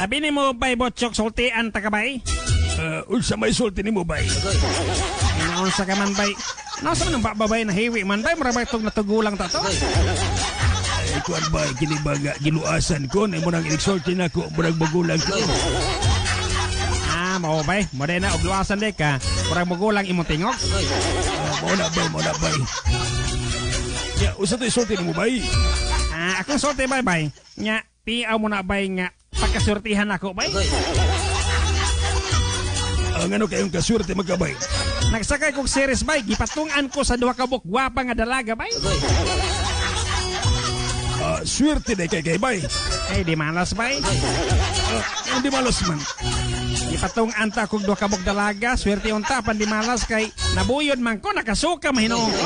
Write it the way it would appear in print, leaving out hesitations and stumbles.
Sabi ni mo, bay, Butchok, sultian ta ka, bay? Unsa may sulti nimo, bay? Naunsa ka man, bay? Naunsa man ang babay na hiwi man, bay? Mura ba itong natugulang ta to? Ay, kuan, bay, kini ba nga giluasan ko na mo nang inigsulti nako, murag magulang ko. Ah, mao bay. Mo na og luasan de ka. Murag magulang imong tingog. Mao na, bay, mao na, bay. Ya, unsa to isulti nimo, bay? Ah, akong sulti, bay bay. Nya, tiaw mo na, bay, nga pagkasurtihan ako, bay. Ang ano kayong kaswerte magkabay? Nagsakay kog series, bay, gipatungan ko sa duha ka buok gwapa nga dalaga, bay. Swerte na kay kay, bay. Eh, di malas, bay. Hindi malas man. Gipatungan ta kog duha ka buok dalaga, swerte unta pan di malas kay nabuyod man ko, nakasuka mahinuon ko.